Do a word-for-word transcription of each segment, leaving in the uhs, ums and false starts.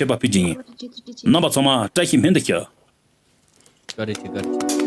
མཆོད་པ་ཕུལ་རྒྱུ་ཡིན། རྣམ་པ་ཚང་མ་བཀྲ་ཤིས་སྨོན་འདུན་ཞུ། བཀའ་དྲིན་ཆེ། བཀའ་དྲིན་ཆེ།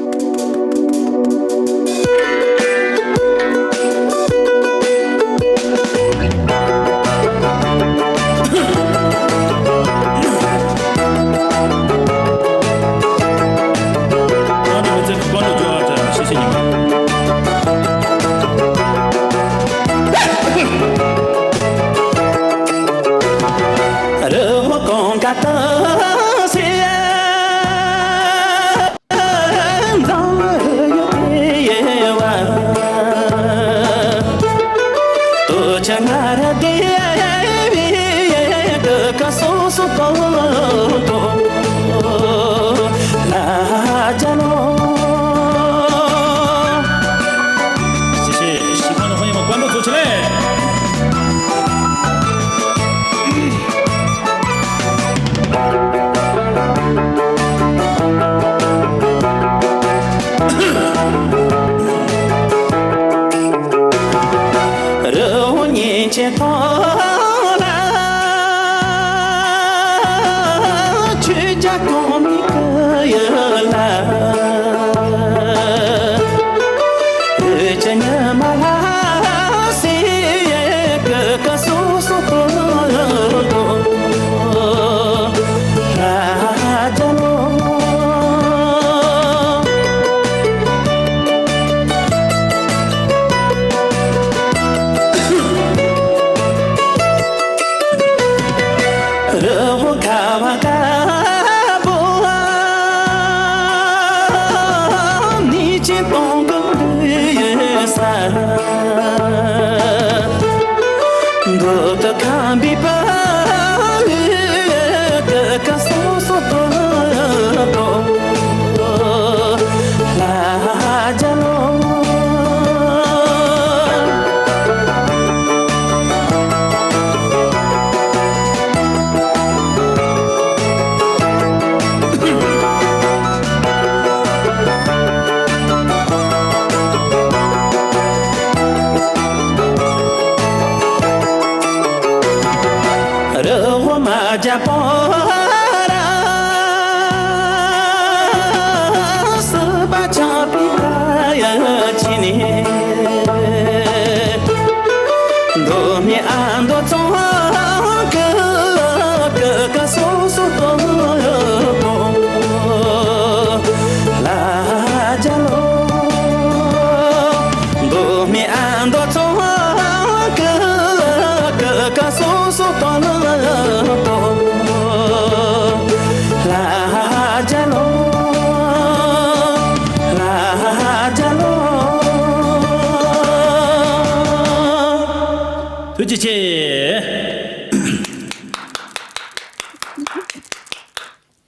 ཐུགས་རྗེ་ཆེ།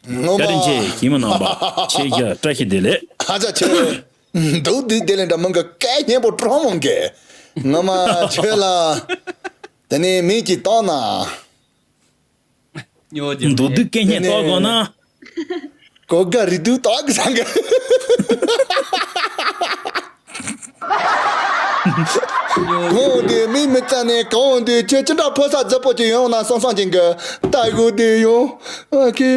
ངོ་མ། བཀའ་དྲིན་ཆེ། ཁྱིམ་མི་རྣམ་པ། ཆེ་རྒྱ་བཀྲ་ཤིས་བདེ་ལེགས། ཨ་ཅག་ཆེ། འདུག་འདི་དེ་ལས་འདྲ་མང་གི་སྐད་སྙན་པོ་དྲང་མོ་གི། ངོ་མ་ཆོས་ལ། དེ་ནས་མིག་གིས་བལྟས་ན། མདོར་བསྡུས་སྐད་སྙན་བཏགས་དགོས་ན། གོ་དགའ་རི་དུས་བཏགས་གི་སང་གི། གོང་དེ་མིག་མི་བཙལ་ནས་གོང་དེ་ཁྱོད་ཅི་འདྲ་ཕོ་གསར་རྫིག་པོ་ཅིག་ཡོང་ན་བསམ་བསམ་ཅིག་གི། ལྟ་གོ་དེ་ཡོང་། ཨ་ཁེ།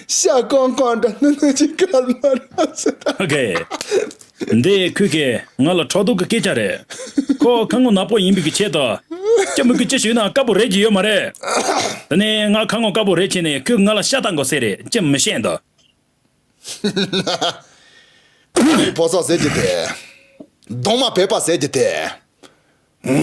ཤ་ཀང་ཀང་འདྲ་ནུ་ནུ་ཅིག་གལ་མ་ར་ཟེར། ཨོ་ཁེ། འདི་ཁོས་ཀྱིས་ང་ལ་ཕྲག་དོག་གི་སྐད་ཆ་རེད། ཁོ་ཁ་ངོ་ནག་པོ་ཡིན་པའི་གི་ཆེད་དུ། ཅི་མི་གི་ཅི་ཞུས་ན་དཀར་པོ་རེད་ཀྱི་ཡོད་མ་རེད། དེ་ནས་ང་ཁ་ངོ་དཀར་པོ་རེད་བྱས་ནས་ཁོས་ང་ལ་ཤ་བཏང་དགོས་ཟེར་རེད། ཅི་མི་ཤེས་འདུག་ཕོ་གསར་ཟེར་གྱི་དེ། གདོང་མ་བེ་པ་ཟེར་གྱི་དེ།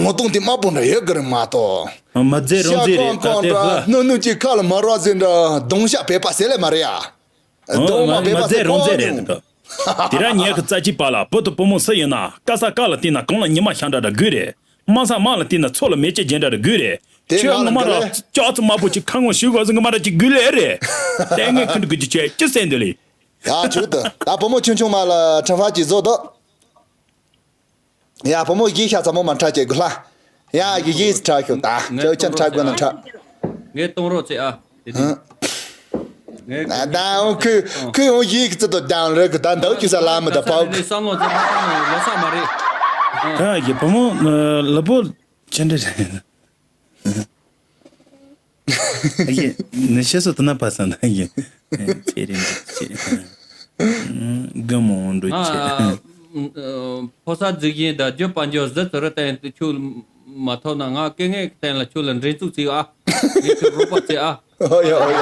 ངོ་གདོང་འདི་དམར་པོ་འདྲ་ཡོད་གི་རེད་མ་གཏོགས། མ་རྫས་རང་རྫས་རེད། ཤ་ཀང་ཀང་འདྲ་ནུ་ནུ་ཅིག་ཁ་ལ་མ་ར་ཟེར་འདྲ་གདོང་ཤ་བེ་པ་ཟེར་ལེ་མ་རེད་ཡ། གདོང་མ་བེ་པ་ཟེར་གོ་རེད་འདུག་དེ་རིང་ཉལ་གི་རྩ་ཆེའི་བར་ལ་བུ་དང་བུ་མོ་སུ་ཡིན་ན་དཀར་ས་དཀར་ལ་བལྟས་ན་གོང་ལ་ཉི་མ་ཤར་འདྲ་འདྲ་དགོས་རེད། དམར་ས་དམར་ལ་བལྟས་ན་མཚོ་ལ་མེ་ལྕེ་རྒྱས་འདྲ་འདྲ་དགོས་རེད། དེ་ཁྱོད་ང་ལ་ངོ་མ་ར་ལྕགས་རྩི་དམར་པོ་ཅིག་ཁ་ངོ་ཞུ་དགོས་ཟེར་ངོ་མ་ར་ཅིག་དགོས་ལེ་རེད། ལྟས་ངན་ཁུ་འདུག་གི་ཅི་བྱེད་ཅི་ཟེར་འདུག་ལེ། ཡ་ཆུ་དུ་ད་བུ་མོ་ཆུང་ཆུང་མ་ལ་ཁྲ་ཧྥ་ཅིག་བཟོ་དོ། ཡ་བུ་མོ་ཡིག་ཤ་ཚ་མོ་མ་ཁྲ་ཅེ་གུ་ལ། ཡ་ཡིག་ཡིག་ཁྲ་ཁྱོད་ད་ཁྱོད་ཆ་ཁྲ་དགོས་ན་ཁྲ། ངས་གཏོང་རོགས་ཚེ་ཨ། དེ་དེ། ཧ། ངས་ད་ད་འོ་ཁུ་ཁུ་འོ་ཡིག་ཙི་དོ་ད་རེ་གུ་ད་འདོག་ཅུ་ས་ལ་མི་ད་པའོ། ནས་བསམ་བློ་ཙི་མ་བཏང་ནས་ལོ་ས་མ་རེད། ཨ་ཡི་བུ་མོ་ལ་པོ་ཅན་དེ་རེད། ཨ་ཡེ། ནི་ཤེས་སོ་ད་ན་པ་སང་ད་ཡེ། ཨེ་ཚེ་རིང་འདུག་ཆེ། ཨ་དགའ་མོ་འོང་འགྲོ་ཆེ། ཨ་ཨ་ཕོ་གསར་འཛུགས་ཡིན་ད་རྒྱུ་དཔལ་འབྱོར་གཟི་བརྗིད་རེ་བསྟན་ཏེ་ཁྱོད་མ་ཐོབ་ན་ང་སྐད་ངན་གྱི་སྟེང་ལ་ཁྱོད་ལ་འགྲན་བཙུགས་བྱེད་ཨ། ངས་ཁྱོད་རོགས་པ་བྱེད་ཨ། ཨོ་ཡ་ཨོ་ཡ།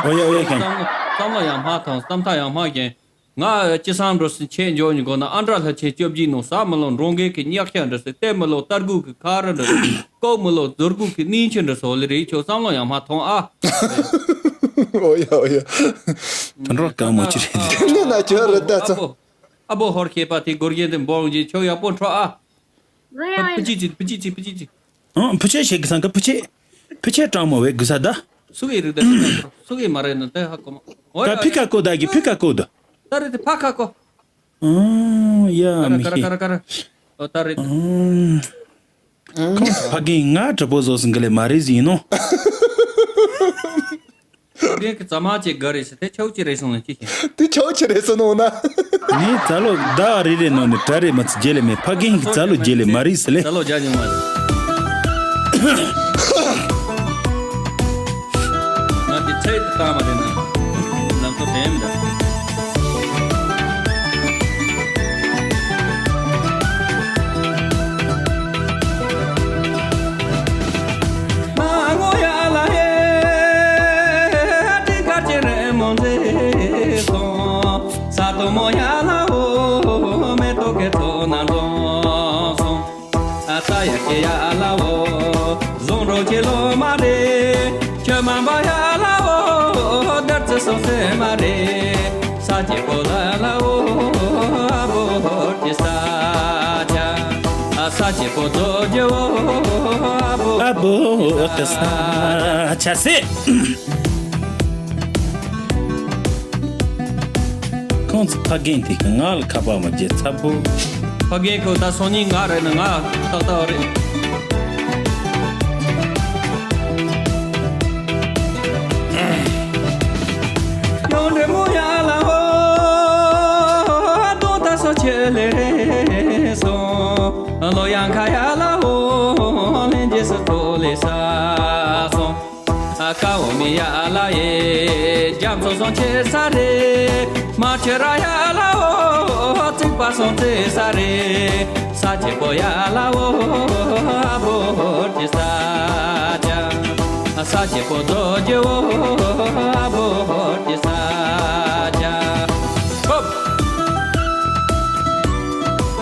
ཨོ་ཡ་ཨོ་ཡ་ཁྱེད། བསམ་བློ་བསམ་བློ་ཡང་མ་ཐོངས། བསམ་ཐག་ཡང་མ་བརྒྱན། ང་ཅི་བསམ་འགྲོ་སྲིད་ཆེད་འཇོག་ཉི་གོ་ན་ཨ་འདྲ་ལྷ་ཆེན་བཅོ་བརྒྱད་ནང་ཟ་མི་ལོ་འབྲོང་རྒན་གྱི་གཉག་ཤ་འདྲ་སེ་སྟེ་མི་ལོ་རྟ་རྒོད་ཀྱི་ཁ་ར་འདྲ་སེ་ཀོ་མི་ལོ་རྫུ་རྒོད་ཀྱི་སྙིང་ཆུ་འདྲ་སོ་ལེ་རེད། ཁྱོད་བསམ་བློ་ཡང་མ་ཐོངས་ཨ། ཨོ་ཡ་ཨོ་ཡ། དོན་རོགས་དཀའ་མོ་ཅི་རེད། དེ་ནི་ན་ཁྱོད་རེད་ད་ཚོ། ཨ་བོ་ཧོར་ཤེས་པ་དེ་སྒོར་རྒྱན་དེ་འབོང་རྗེས་ཁྱོད་ཡག་པོ་འཕྲོ་ཨ། ཕུ་ཅི་ཅི་ཕུ་ཅི་ཅི་ཕུ་ཅི་ཅི། ཨང་ཕུ་ཆེ་ཞིག་གི་སང་གི་ཕུ་ཆེ། ཕུ་ཆེ་གྲང་མོ་བའི་གུ་ས་ད། སུ་གི་རིགས་ད་སུ་གི་མ་རེད་ན་ད་ཧ་གོ་མ། ཨོ་ད་ཡ་ཕི་ཡ། ཀ་ཀོ་ད་གི་ཕི་ཡ་ཀ་ཀོ་ད། ད་རེད་དེ་ཕ་ཁ་ཀོ། ཨང་ཡ་མི་ཁ་ར་ཁ་ར་ཁ་ར་ཁ་ར། ཨོ་ད་རེད། ཨང་། ཁོང་ཕ་རྒན་ང་གྲི་པོ་བཟོ་སྲིན་གི་ལས་མ་རེད་ཟིན་ནོ། ཕ་རྒན་གི་ཙ་མ་ཅིག་དགའ་རེད་ཟེར་དེ་ཆའུ་ཅི་རེད་སོང་ལ་ཅི་ཤེས། དེ་ཆའུ་ཅི་རེད་སོང་ནོ་ན། ངས་ཛ་ལོ་ཟླ་རེ་རེ་ནང་ནས་གྲ་རེ་མ་ཚི་རྗེས་ལས་མེད། ཕ་རྒན་གི་ཛ་ལོ་རྗེས་ལས་མ་རེད་ཟེར་ལེ། ཛ་ལོ་རྒྱ་ཉུང་མ་རེད། ང་དེ་ཚད་དུ་བཏང་མ་རེད་ན། ལམ་ཐོ་བེམ་ད། ཨ་བོ་ཨ་ཏི་ས་ཆ་སེ། ཁོང་ཚོ་ཕ་རྒན་དེ་གི་ང་ལ་ཁ་པར་མ་བརྗེད་ཚ་པོ། ཕ་རྒན་ཁོ་ད་སང་ཉིན་ང་རེད་ན་ང་ཏག་ཏག་རེད། ཡོང་འདྲེ་མོ་ཡ་ལ་ཧོ། དོ་ད་སོ་ཆེ་ལེ་རེ་སོ། ལོ་ཡང་ཁ་ཡ་ལ་ཧོ། ལེན་རྗེས་སུ་ཐོ་ལེ་ས་སོ། ཨ་ཀ་འོ་མི་ཡ་ལ་ཡེ། རྒྱ་མཚོ་སོང་ཆེ་ས་རེད། མ་ཆེ་ར་ཡ་ལ་འོ། རྩིག་པ་སོང་ཆེ་ས་རེད། ས་ཆེ་པོ་ཡ་ལ་འོ། ཨ་བོ་ཧོར་གྱི་ས་ཆ། ས་ཆེ་པོ་རྡོ་རྗེ་འོ། ཨ་བོ་ཧོར་གྱི་ས་ཆ། ཧོབ།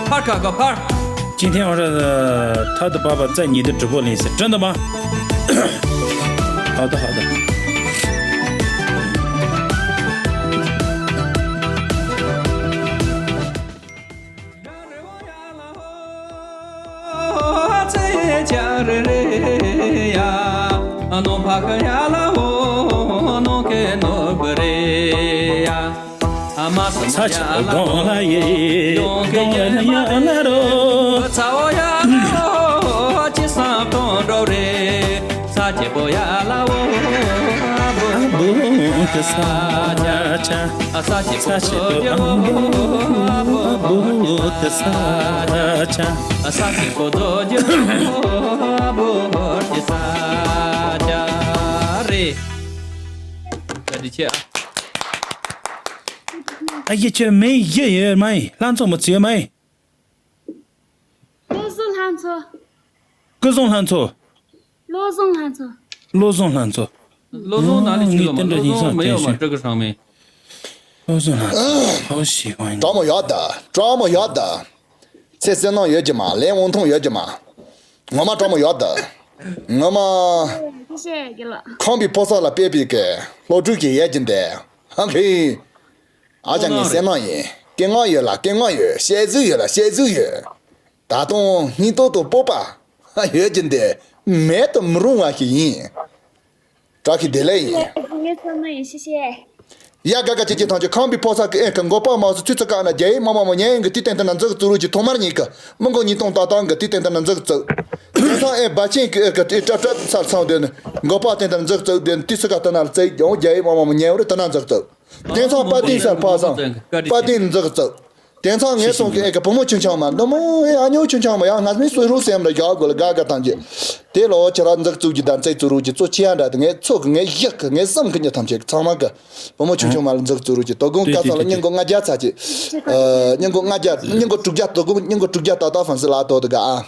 ཕར་ཁ་ཁ་ཕར། 今天我是他的爸爸在你的直播里是真的吗？好的，好的。 ས་ཆ་གང་ལ་ཡེ། གང་ལ་ཡ་ལ་རོ། ཚ་བོ་ཡ་ལ་འོ། ཅི་སང་གཏོང་འགྲོ་རེད། ས་ཆེ་པོ་ཡ་ལ་འོ། ཨ་བོ་ཨ་བོ་གི་ས་ཆ། ས་ཆེ་པོ་ས་ཆེ་པོ་ཨ་བོ་ཨ་བོ་གི་ས་ཆ། ས་ཆེ་པོ་རྡོ་རྗེ་འོ། ཨ་བོ་གི་ས་ཆ་རེད། བཀའ་དྲིན་ཆེ་ཨ། ཨ་ཡེ་ཁྱོད་མིང་ཡེ་ཡོད་མ་ཡིན། ལྷ་མཚོ་མི་ཚེ་ཡོད་མ་ཡིན། བློ་བཟང་ལྷ་མཚོ། ཀུན་བཟང་ལྷ་མཚོ། བློ་བཟང་ལྷ་མཚོ། བློ་བཟང་ལྷ་མཚོ། བློ་བཟང་ན་ལི་ཆི་ལོ་མ། ངས་བློ་བཟང་མི་ཡོད་མ། སྤྲུལ་སྐུ་ཧྲང་མེ། བློ་བཟང་ལྷ་མཚོ། ཨོ་ཞི་ཝང་། གྲོགས་མོ་ཡོད་ད། གྲོགས་མོ་ཡོད་ད། ཚེ་བསོད་ནམས་ཡོད་ཀྱི་མ། ལན་འོང་ཐུང་ཡོད་ཀྱི་མ། ངོ་མ་གྲོགས་མོ་ཡོད་ད། ངོ་མ། ཁམས་པའི་ཕོ་གསར་ལ་དཔེ་བའི་གི་སློབ་ཕྲུག་ཅིག་ཡོད་ཀྱི་འདི། ཧང་ཧི། ཨ་ཅག་ངའི་སེམས་ནང་ཡིན། སྐད་ངག་ཡོད་ལ་སྐད་ངག་ཡོད། བཤད་ཚུལ་ཡོད་ལ་བཤད་ཚུལ་ཡོད། ད་དུང་སྙིང་སྟོབས་དང་སྤོབས་པ་ཡོད་ཀྱི་འདི་མེད་དུ་མི་རུང་བ་ཞིག་ཡིན། བཀྲ་ཤིས་བདེ་ལེགས་ཡིན། ངའི་ཚང་མ་ཡིན་ཤི་ཤེ། ཡ་ག་ག་ཅི་ཅི་ཐང་ཅི། ཁམས་པའི་ཕོ་གསར་གི་ཨེ་ཀ་མགོ་པག་མ་སུ་ཚུད་ཚ་ཀ་ན་རྒྱ་ཡིག་མ་མ་མ་ཉན་གི་དུས་སྟེང་དེ་ན་འཛུགས་བཙུགས་རུ་གྱི་ཐོག་མར་ཉིད་ཀ་མི་མགོ་ཉིས་སྟོང་ཏག་ཏག་གི་དུས་སྟེང་དེ་ན་འཛུགས་བཙུགས། དེང་སང་ཨེ་བ་ཅན་གི་ཨེ་ཀ་ཏི་ཏྲ་ཏྲ་ཚར་ཚང་དེ་ནི་མགོ་པག་སྟེང་དེ་ན་འཛུགས་བཙུགས་དེ་ནི་དུས་སུ་ཀ་དེ་ན་ལ་བཙུགས་ཀྱང་རྒྱ་ཡིག་མ་མ་མ་ཉན་རུ་དེ་ན་འཛུགས་བཙུགས། དེང་སང་པ་ཏི་སར་ཕ་སང་པ་ཏི་འཛུགས་བཙུགས། དེང་སང་ངས་གསུང་གི་ཨེ་གི་བུ་མོ་ཆུང་ཆུང་མ་འདི་མོ་ཨེ་ཨ་ཉོ་ཆུང་ཆུང་མ་ཡང་ང་མི་སུ་རུ་སེམས་ལ་རྒྱག་དགོས་ལ་དགའ་དགའ་ཐང་གི། དེ་ལོ་ཁྱེད་རང་འཛག་བཙུགས་ཀྱི་དང་རྩེ་བཙུགས་རུ་གྱི་གཙོ་ཆེ་ཡང་འདྲ་དེ་ངས་ཚོགས་གི་ངས་བཞག་གི་ངས་བསམ་གི་ཉི་ཐམས་ཅད་ཚང་མ་གི་བུ་མོ་ཆུང་ཆུང་མ་ལ་འཛག་བཙུགས་རུ་གྱི་དོ་དགོང་དཀའ་ཚང་ལ་སྙིང་གོ་ལྔ་བརྒྱ་ཚ་གྱི། སྙིང་གོ་ལྔ་བརྒྱ་སྙིང་གོ་དྲུག་བརྒྱ་དོ་དགོང་སྙིང་གོ་དྲུག་བརྒྱ་ཏག་ཏག་ཧྥན་སི་ལ་དོ་དི་ག་ཨ།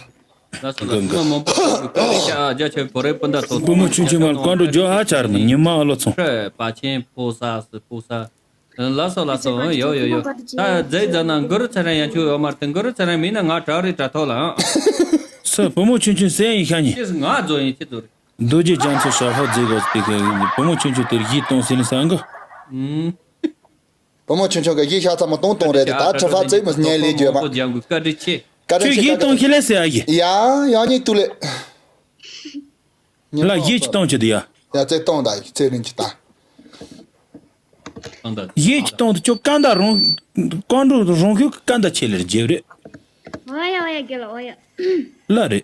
ལགས་སོ་ལགས་སོ། ང་མང་པོ་ཞུ་གི། བཀའ་དྲིན་ཆེ་ཨ། རྒྱ་ཆེ་བོ་རེ་སྤུན་ཟླ་ཚོ་སྤུ་མོ་ཆུང་ཆུང་མར་བཀའ་འགྲོ་ཇོ་ཧ་ཆར་མི་ཉི་མ་ཨ་ལོ་ཚོ། ཁྲོས་པ་ཆེན་ཕོ་ས་སི་ཕོ་ས། ལགས་སོ་ལགས་སོ། ཡོ་ཡོ་ཡོ། ད་རྫས་རྫ་ན་གུ་རུ་ཚེ་རིང་ཡན་ཆུ་ཡོད་མར་ཐེན་གུ་རུ་ཚེ་རིང་མིན་ན་ང་གྲ་རི་གྲ་ཐོག་ལ་ཨང་། སི་བུ་མོ་ཆུང་ཆུང་སེ་ཡིན་ཤ་ཉི། ཅེས་ང་རྫོ་ཡིན་ཅི་རྫོ་རི། རྡོ་རྗེ་རྒྱ་མཚོ་ཤ་ཧོ་རྫས་གོ་སྟེ་གི་བུ་མོ་ཆུང་ཆུང་དེར་གཞས་གཏོང་ཟེར་ནས་ས་འགོ། ཨུམ། བུ་མོ་ཆུང་ཆུང་གི་གཞས་ཤ་ཚ་མོ་གཏོང་གཏོང་རེད་དེ་ད་ཁྲི་ཕ་ཙེ་མོ་ཉན་ལས་རྒྱུ་མ། བཀའ་དྲིན་ཆེ། བཀའ་དྲིན་ཆེ། ཁྱོད་གཞས་གཏོང་ཁྱི་ལས་ཟེར་ཨ་གི། ཡ་ཡ་ཉིད་ཏུ་ལེ། ལ་གཞས་ཅི་གཏོང་ཆི་དུ་ཡ། ཡ་ཙེ་གཏོང་ད་ཡི་ཙེ་རིན་ཅི་ད། གཞས་ཅི་གཏོང་དུ་ཆོ་ཀ་འདའ་རོང་། ཀོང་འགྲོ་རོང་ཁུག་ཀ་འདའ་ཆེ་ལེར་རྒྱབ་རེད། ཨོ་ཡ་ཨོ་ཡ་རྒྱལ་ཨོ་ཡ། ལ་རེད།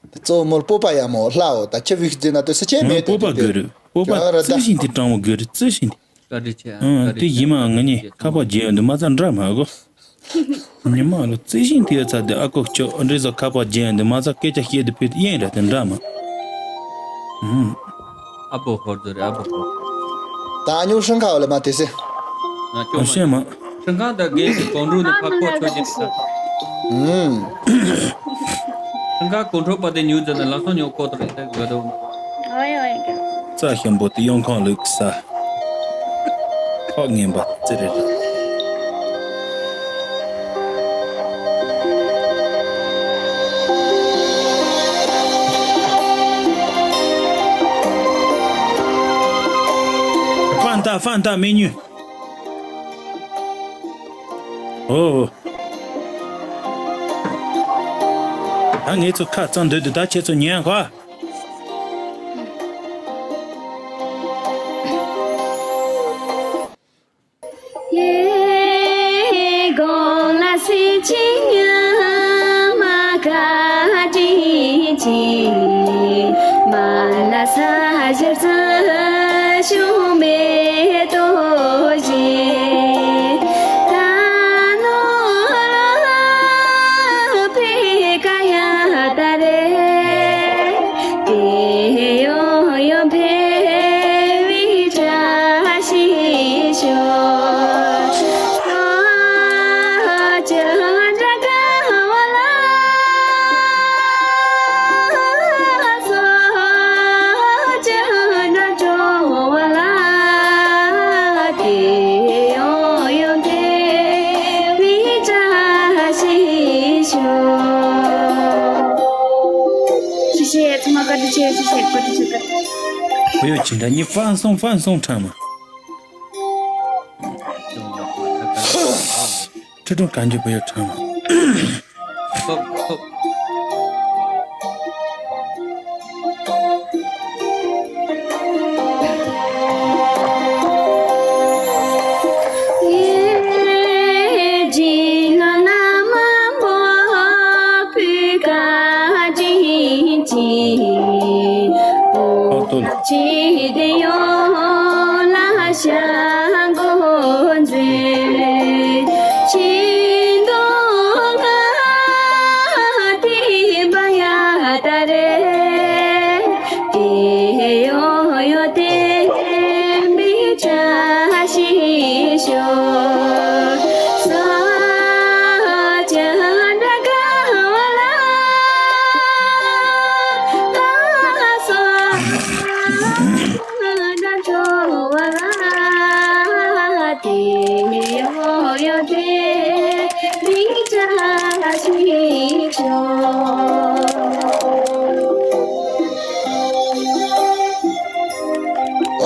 གཙོ་བོ་མོལ་སྤོབས་པ་ཡ་མོ་ལྷའོ་ད་ཁྱི་བིག་ཟེར་ན་དེ་སུ་ཆེ་མེད་དེ་སྤོབས་པ་དེ་དགོས་རེད། སྤོབས་པ་ར་ད་རྩི་ཤིང་དེ་དྲང་བོ་དགོས་རེད་རྩི་ཤིང་དེ། བཀའ་དྲིན་ཆེ། ཨང་དེ་ཡིན་མ་ང་ནི་ཁ་པར་རྒྱག་ཡོང་དུས་མ་ཚ་འདྲ་མ་གོ། ཉི་མ་ལོ་རྩི་ཤིང་དེ་ཚ་དེ་ཨ་ཁོ་ཁྱོད་འདྲེ་ཟོ་ཁ་པར་རྒྱག་ཡོང་དུས་མ་ཚ་སྐད་ཆ་བཤད་དུ་ཕེབས་དུས་ཡིན་ར་དེ་འདྲ་མ། ཨ་བོ་ཧོར་ཟེར་རེད་ཨ་བོ་ཧོར། ད་ཨ་ཉོ་ཧྲང་ཁ་བ་ལ་མ་དེ་སེ། ང་ཨ་ཤེས་མ། ཧྲང་ཁ་ད་རྒན་གྱི་གོང་འགྲོ་ནི་ཕ་ཁོ་ཆོས་ཀྱི་ད། ཧྲང་ཁ་གོང་འགྲོ་པ་དེ་ཉུ་ཙམ་ནི་ལམ་སང་ཉོ་ཀོ་ཏོ་རེད་དེ་ག་དོ། ཨོ་ཡ་ཨོ་ཡ། རྩྭ་ཞིམ་པོ་དེ་ཡོང་ཁང་ལུག་ས། ཁོག་ངན་པ་ཙི་རེད། ཧྥན་ཏ་ཧྥན་ཏ་མི་ཉུ། ཨོ། ད་ངེད་ཚོ་ཁ་གཙང་འདོད་དུ་ད་ཁྱེད་ཚོ་ཉན་ཧ། བུ་ཡོ་ཅི་འདྲ་ཉི་ཧྥན་སོང་ཧྥན་སོང་ཁྲ་མ། ཁྲི་སྲོང་གང་གི་བུ་ཡོ་ཁྲ་མ།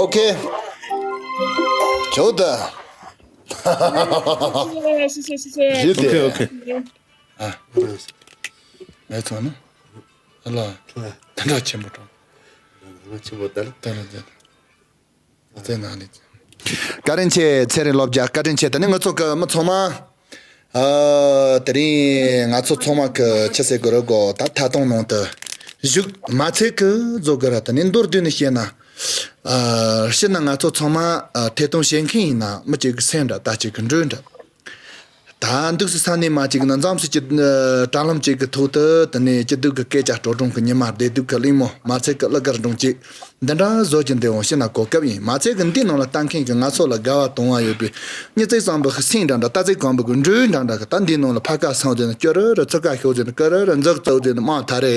OK。 ཁྱོད་ད། 谢谢谢谢谢谢。 OK OK。 ཨ། ངས་ཚོ་ནི། ཨ་ལ། དེ་འདྲ་ཆེན་པོ་དྲང་། ང་ཆེན་པོ་དར། དར་དར། ཨ་ཙེ་ན་ནི། བཀའ་དྲིན་ཆེ་ཚེ་རིང་སློབ་རྒྱ་བཀའ་དྲིན་ཆེ། ད་ནི་ང་ཚོ་གི་མི་ཚང་མ། ཨ། དེ་རིང་ང་ཚོ་ཚང་མ་གི་ཆི་ཟེར་དགོས་རེད་གོ། ད་ཐད་གཏོང་ནང་དུ་བཞུགས་མ་ཚད་གི་བཟོ་དགོས་ར། ད་ནི་མདོར་བསྡུས་ནས་བཤད་ན། ཨ་སྤྱིར་ན་ང་ཚོ་ཚང་མ་ཨ་ཐད་གཏོང་བྱེད་མཁན་ཡིན་ན་མི་གཅིག་གི་སེམས་འདྲ་ད་གཅིག་གི་འགྲོས་འདྲ། ད་འདུག་སེ་ས་གནས་མ་གཅིག་ན་འཛམ་གསུམ་གྱི་ཨ་དྲ་ལམ་གཅིག་གི་ཐོག་ཏུ་དེ་ནས་སྐྱིད་སྡུག་གི་སྐད་ཆ་སྤྲོ་སྦྱོང་གི་ཉི་མ། བདེ་སྡུག་གི་གླེང་མོལ། མ་ཚད་ཀྱི་གླུ་གར་སྒྲུང་གཅིག་འདི་འདྲ་བཟོ་རྒྱུ་འདི་འོང་ཤེ་ན་གོ་སྐབས་ཡིན། མ་ཚད་ཀྱི་འདི་ནང་ལ་ལྟ་མཁན་གྱི་ང་ཚོ་ལ་དགའ་བ་དུང་བ་ཡོད་པའི་མྱི་ཚེ་བཟང་པོ་གི་སེམས་འདྲ་འདྲ། ལྟ་ཚེ་གང་པོ་གི་འགྲོས་འདྲ་འདྲ་གི། ད་འདི་ནང་ལ་ཕ་ཁ་སང་ཟེར་ན་སྐྱོ་རུ་རུ། ཚུར་ཁ་ཤོག་ཟེར་ན་ཀུ་རུ་རུ། འཛུག་བཙུགས་ཟེར་ན་དམག་ཐ་རེ།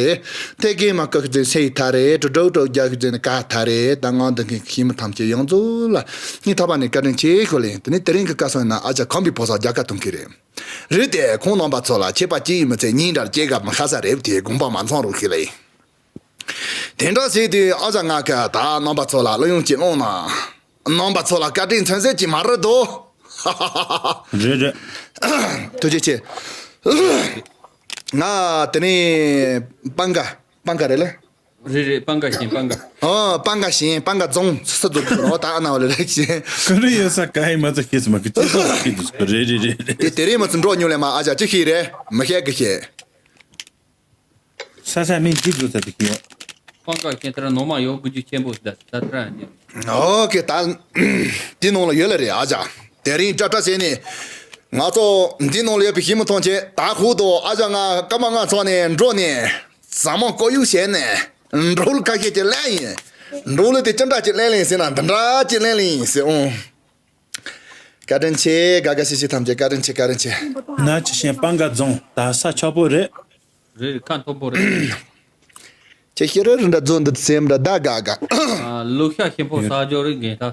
ཐེ་གེ་མ་ཀུ་ཟེར་ན་སེ་ཐ་རེ། དྲུ་དྲུག་དྲུག་བརྒྱ་ཟེར་ན་ཀ་ཐ་རེ། ད་ང་འདི་མཁན་གྱི་ཤི་མི་ཐམས་ཅད་ཡོངས་རྫོགས་ལ་སྙིང་ཐག་པ་ནས་བཀའ་དྲིན་ཆེ་ཞུ་ལེ་ཡིན། དེ་ནས་དེ་རིང་གི་བཀའ་སང་ན་ཨ་ཅག་ཁམས་པའི་ཕོ་གསར་རྒྱལ་ཁ་ཐོན་གི་རེད། རེད་དེ། ཁོང་རྣམ་པ་ཚོ་ལ་ཆད་པ་ཅི་ཡིན་མི་ཚེ་ཉིན་འདྲ་སྐྱེ་ག་མི་ཁ་ས་རེད་དེ་དགོངས་པ་མ་ཚོམ་རོགས་ཞུ་ལེ་ཡིན། དེ་འདྲ་བྱས་དུས་ཨ་ཅག་ང་ག་ད་རྣམ་པ་ཚོ་ལ་གླུ་དབྱངས་ཅིག་བླངས་ན། རྣམ་པ་ཚོ་ལ་བཀའ་དྲིན་མཚོན་ས་ཅིག་མ་རེད་དོ། རེད་རེད། ཐུགས་རྗེ་ཆེ། ང་དེ་ནས་སྤང་ག་སྤང་ག་རེད་ལེ། རེད་རེད། སྤང་ག་ཞིང་སྤང་ག་ཨོ་སྤང་ག་ཞིང་སྤང་ག་རྫོང་སུ་རྫོང་ཨོ་ད་ཨ་ན་བ་ལེ་རེད་ཞིང་། ཀུ་རེ་ཡོད་ས་ག་ཡིན་མ་ཚོ་ཤེས་སུ་མ་གི་ཅི་ཚོ་ཤེས་འདུག་ཀུ་རེད་རེད་རེད་རེད། དེ་དེ་རིང་མ་ཚོ་འགྲོ་མྱོང་ལེ་མ་ཨ་ཅག་ཅི་ཤེས་རེད་མི་ཤེས་གི་ཤེས། ས་ས་མིང་ཅི་འདུག་ས་དེ་ཤེས། སྤང་ག་ཤིང་དེ་ར་ནོར་མ་ཡོད་དགུ་རྒྱུ་ཆེན་པོ་ཟེར་ད་ད་དེ་ར་ཡིན། ཨོ་ཀེ་ད་དེ་ནང་ལ་ཡོད་ལེ་རེད་ཨ་ཅག་དེ་རིང་ཏྲ་ཏྲ་བྱས་ནས་ང་ཚོ་འདི་ནང་ལ་ཡོད་པའི་ཤི་མི་ཐམས་ཅད་ད་ཧུ་དོ་ཨ་ཅག་ང་སྐར་མ་ལྔ་ཚོགས་ནས་འགྲོ་ནས་ཟ་མ་ཀོ་ཡུག་བྱས་ནས་འགྲོ་ལུགས་ཁ་ཤས་ཀྱི་ལན་ཡིན། འགྲོ་ལུགས་དེ་ཅི་འདྲ་ཅིག་ལན་ལིན་ཟེར་ན་འདི་འདྲ་ཅིག་ལན་ལིན་ཟེར་འོང་། བཀའ་དྲིན་ཆེ། དགའ་དགའ་ཤིག་ཤིག་ཐམས་ཅད་བཀའ་དྲིན་ཆེ། བཀའ་དྲིན་ཆེ། ན་ཅི་ཤེས་སྤང་ག་རྫོང་ད་ས་ཆག་པོ་རེད། རེད་རེད། ཁ་མཐོན་པོ་རེད། ཁྱེད་ཤེས་རེད་རེད་འདྲ་རྫོང་འདི་སེམས་འདྲ་ད་དགའ་དགའ། ཨ་ལུག་ཤ་ཞིམ་པོ་ཟ་རྒྱུ་རེད་རྒན་ད།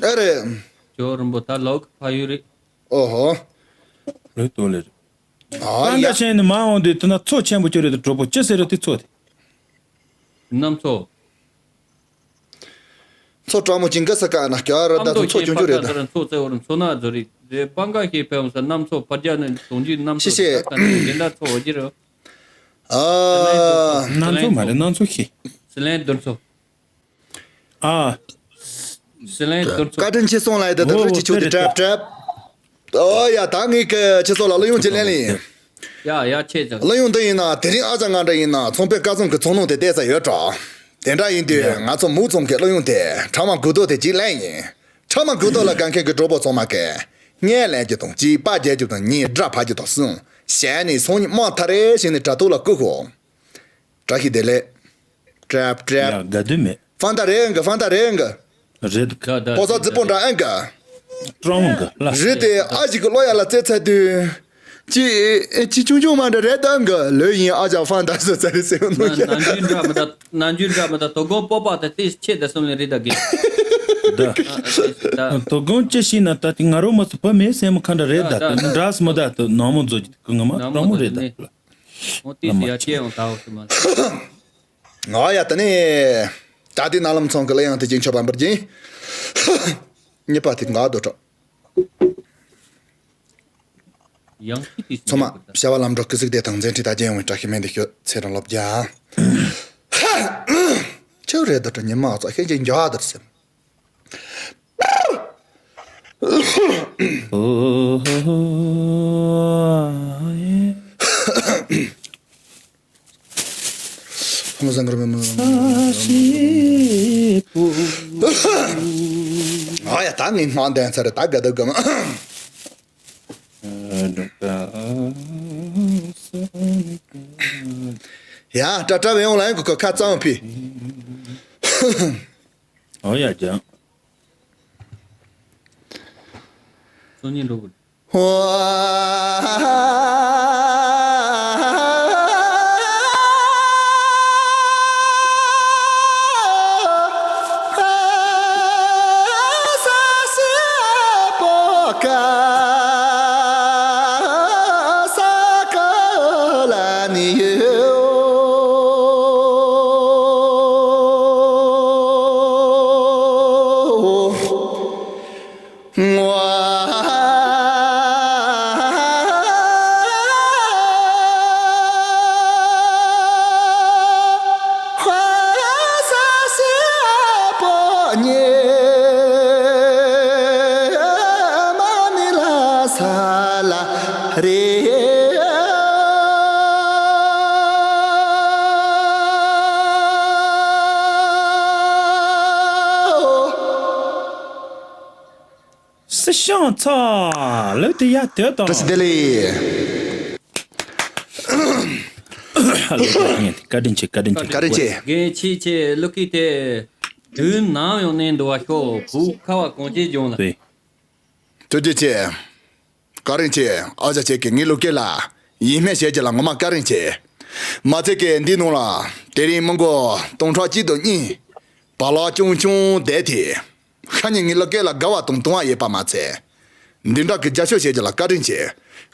ཨེ་རེད། ཇོ་རིན་པོ་ད་ལོག་ཕ་ཡུལ་རེད། ཨོ་ཧོ། རེད་དོ་ལེ་རེད། ཨ་ཡ། སྤང་ག་ཤེས་ནི་མ་འོང་དུས་དེ་ན་མཚོ་ཆེན་པོ་ཅིག་རེད་དོ། གྲོགས་པོ་ཅི་ཟེར་རེད་དེ་མཚོ་དེ། གནམ་མཚོ། མཚོ་གྲང་མོ་ཅིག་འགའ་ས་ཀ་ན་སྐྱ་ར་ད་མཚོ་ཆུང་ཆུང་རེད་ད། མཚོ་རྩེ་བོར་མཚོ་ན་རྫོ་རི་རེད། སྤང་ག་ཤེས་ཕེབས་ས་གནམ་མཚོ་ཕར་རྒྱ་ནས་གདོང་རྒྱུད་གནམ་མཚོ་ཤེས་ཤེས། ད་ནས་འདི་འདྲ་མཚོ་འོ་རྒྱུ་རེད། ཨ། གནམ་མཚོ་མ་རེད་གནམ་མཚོ་ཤེས། སི་ལེན་རྡོ་མཚོ། ཨ། སི་ལེན་རྡོ་མཚོ། བཀའ་དྲིན་ཆེ་སོང་ལ་ཡ་ད་ད་ཨོ་རི་ཅི་ཆུ་དེ་ཏྲབ་ཏྲབ། ཨོ་ཡ་ད་ངས་ཀྱི་ཁྱེད་ཚོ་ལ་གླུ་དབྱངས་ཅིག་ལེན་ལེ་ཡིན། ཡ་ཡ་ཆེ་ཙང་། གླུ་དབྱངས་འདི་ཡིན་ན་དེ་རིང་ཨ་ཅག་ང་འདྲ་ཡིན་ན་ཚོང་པའི་སྐལ་བཟང་གི་ཚོང་ནང་དེ་བལྟས་ས་ཡོད་འགྲོ། དེ་འདྲ་ཡིན་དུས་ང་ཚོ་མུ་ཚང་གི་གླུ་དབྱངས་དེ་ཁྲ་མ་དགུ་ཐོག་དེ་ཅིག་ལེན་ཡིན། ཁྲ་མ་དགུ་ཐོག་ལ་དགའ་མཁན་གྱི་གྲོགས་པོ་ཚང་མ་གིས་བརྙན་ལེན་རྒྱུ་དང་གཅིག་པར་རྒྱག་རྒྱུ་དང་གཉིས་སྒྲ་ཕབ་རྒྱུ་དང་གསུམ་ཞལ་ནས་སང་ཉིན་དམག་ཐ་རེ་བྱས་ནས་དྲ་ཐོག་ལ་བཀོད་ཤོག་བཀྲ་ཤིས་བདེ་ལེགས། ཀྲབ་ཀྲབ། ཡ་དགའ་དུས་མེད། ཧྥང་ཏ་རེད་ཨང་གི་ཧྥང་ཏ་རེད་ཨང་གི་རེད། ད་ད་ཕོ་གསར་རྫི་པོ་འདྲ་ཨང་གི་སྤྲང་བོ་འགའ་ལ། རེད་དེ་ཨ་ཞིག་གི་ལོ་ཡ་ལ་རྩེ་ཚ་དུས། ཅི་ཅི་ཆུང་ཆུང་མ་འདྲ་རེད་ད་ཨང་གི་ལོས་ཡིན་ཨ་ཅག་ཧྥང་ཏ་ཟེར་ཚ་རེད་ཟེར་ནོ་ན་ཡ། ན་འཇུ་འདྲ་མི་ད་ན་འཇུ་འདྲ་མི་ད་དོ་དགོང་སྤོབས་པ་དེ་ཏིས་ཆེ་ད་སོང་ལེ་རེད་ད་གི་ད་ཨ་ཨ་ད་དོ་དགོང་ཅི་ཤི་ན་ད་དེ་ང་རོ་མ་སུ་བུ་མེད་སེམས་ཁ་འདྲ་རེད་ད་ད་ད་ད་འདྲ་སྨོ་ད་ད་ནང་མོ་མཛོ་གི་ང་མ་ནང་སྤྲང་མོ་མོ་རེད་ད། ད་ནི། འོ་ཏིས་ཡ་ཅེ་ཡང་ད་འོ་ཤི་མ། ང་ཡ་ད་ནི། ད་དེ་ནང་ལམ་ཚང་གི་གླུ་དབྱངས་དེ་ཅིག་མཆོད་པ་འབུལ་གྱིན། གཉིས་པ་དེ་ང་རྡོ་གྲོགས། ཡང་ཤི་ཏིས་ཚང་མ་བྱ་བ་ལམ་འགྲོ་སྐུ་གཟུགས་བདེ་ཐང་མཛད་འཕྲིན་དང་རྒྱལ་ཡོང་བའི་བཀྲ་ཤིས་སྨོན་འདུན་ཞུ། ཚེ་རིང་ལོ་བརྒྱ། ཆེ་རེད་རྡོ་གྲོགས་ཉི་མ་ཚོ་ཤེས་ཀྱི་འཇོག་རྡོ་སེམས། ཨ་ཡ་ད་ངའི་སྔོན་བསྡད་ཚར་ད་དགའ་ད་དགའ་མ། ཡ་ཏྲ་ཏྲ་བས་ཡོང་ལ་ཡང་གི་ཁ་གཙང་ཕི། ཨོ་ཡ་ཅང་། སོ་ཉིན་འགྲོ་གི། ཤང་ཚ། ལོས་དེ་ཡ་དེ་དང་། བཀྲ་ཤིས་བདེ་ལེགས། བཀའ་དྲིན་ཆེ། བཀའ་དྲིན་ཆེ། བཀའ་དྲིན་ཆེ། རྒན་ཆེ་ཆེ་ལུ་ཀི་ཏེ། དུས་ནམ་ཡང་གནས་འདུ་བ་ཤོག་བུ་ཁ་བ་གངས་ཅན་ལྗོངས་ལ། ཐུགས་རྗེ་ཆེ། བཀའ་དྲིན་ཆེ། ཨ་ཅག་ཁྱེད་ཀྱིས་ངའི་ལུ་སྐད་ལ་ཡིད་སྨོན་བྱེད་རྒྱུ་ལ་ངོ་མ་བཀའ་དྲིན་ཆེ། མ་ཚད་ཀྱི་འདི་ནང་ལ་དེ་རིང་མི་མགོ་སྟོང་ཕྲག་གཅིག་དང་གཉིས་བར་ལ་ཆུང་ཆུང་བསྡད་དེ། ཁ་ཉིན་ངའི་ལུ་སྐད་ལ་དགའ་བ་དང་དུང་བ་ཡོད་པ་མ་ཚད། འདི་འདྲ་གི་རྒྱབ་སྐྱོར་བྱེད་རྒྱུ་ལ་བཀའ་དྲིན་ཆེ།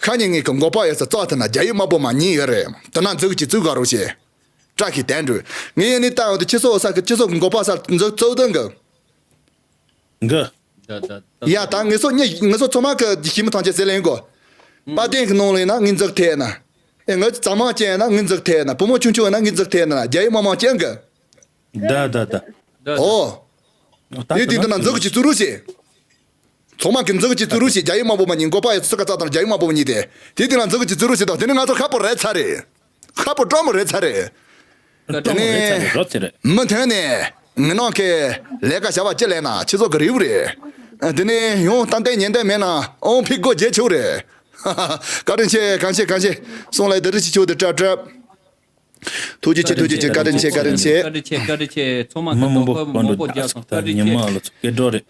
ཁ་ཉིན་ངའི་གི་མགོ་པ་ཡོད་ས་རྩ་ཐུབ་ན་རྒྱ་ཡིག་དམར་པོ་མ་གཉིས་ཡོད་རེད། དེ་ན་འཛུགས་ཀྱི་བཙུགས་ག་རོགས་བྱེད། བཀྲ་ཤིས་བསྟན་འགྲོ། ངས་ཡིན་ནི་ལྟ་འོང་དུ་ཁྱི་སོགས་ས་གི་ཁྱི་སོགས་གི་མགོ་པ་ས་འཛུགས་གཙོ་དོན་གི། གི། ད་ད་ད་ཡ་ད་ངེད་ཚོ་གཉིས་ངེད་ཚོ་ཚང་མ་གི་ཞི་མི་ཐང་ཆད་ཟེར་ལེན་གོ། དཔལ་ལྡན་གི་ནང་ལ་ཡིན་ན་ངས་འཛུགས་ཐེ་ན། ཨེ་ངེད་ཚང་མ་ཅན་ཡིན་ན་ངས་འཛུགས་ཐེ་ན། བུ་མོ་ཆུང་ཆུང་ཡིན་ན་ངས་འཛུགས་ཐེ་ན། རྒྱ་ཡིག་དམར་མོ་ཅན་གི། ད་ད་ད། ད་ད། ཨོ། ད་དེ་དེ་འདི་ན་འཛུགས་ཀྱི་བཙུགས་རོགས་བྱེད། ཚང་མ་གི་འཛུགས་ཀྱི་བཙུགས་རོགས་བྱེད། རྒྱ་ཡིག་དམར་པོ་མ་ཉིན་མགོ་པ་ཡི་ཚུགས་ཀ་ཙག་དང་རྒྱ་ཡིག་དམར་པོ་མ་ཉིན་དེ། དེ་དེ་ན་འཛུགས་ཀྱི་བཙུགས་རོགས་བྱེད་དང་དེ་ནི་ང་ཚོ་ཁ་པོ་རེད་ཚར་རེད། ཁ་པོ་སྤྲང་པོ་རེད་ཚར་རེད། ད་དེ་ནི་རེད་ཚར་རེད། རོ་ཚེ་རེད། མུ་མཐུད་ནས་ངི་ནང་གི་ལས་ཀ་བྱ་བ་ཅི་ལས་ན་ཁྱི་ཚོ་གི་རེའུ་རེད། དེ་ནི་ཡང་ཏན་ཏན་ཉན་ཏན་མེད་ན་ཨོང་ཕི་སྒོ་འབྱེད་ཆོག་རེད། བཀའ་དྲིན་ཆེ། གང་ཆེ་གང་ཆེ། སོང་ལ་དེ་རི་ཆི་ཆོག་དེ་ཀྲབ་ཀྲབ། ཐུགས་རྗེ་ཆེ། ཐུགས་རྗེ་ཆེ། བཀའ་དྲིན་ཆེ། བཀའ་དྲིན་ཆེ། བཀའ་དྲིན་ཆེ། ཚང་མ་མི་མང་པོ་མང་པོ་རྒྱ་སོང་། བཀའ་དྲིན་ཆེ། ཉི་མ་ལ་ཚོ་སྐད་སྒྲོག་རེད།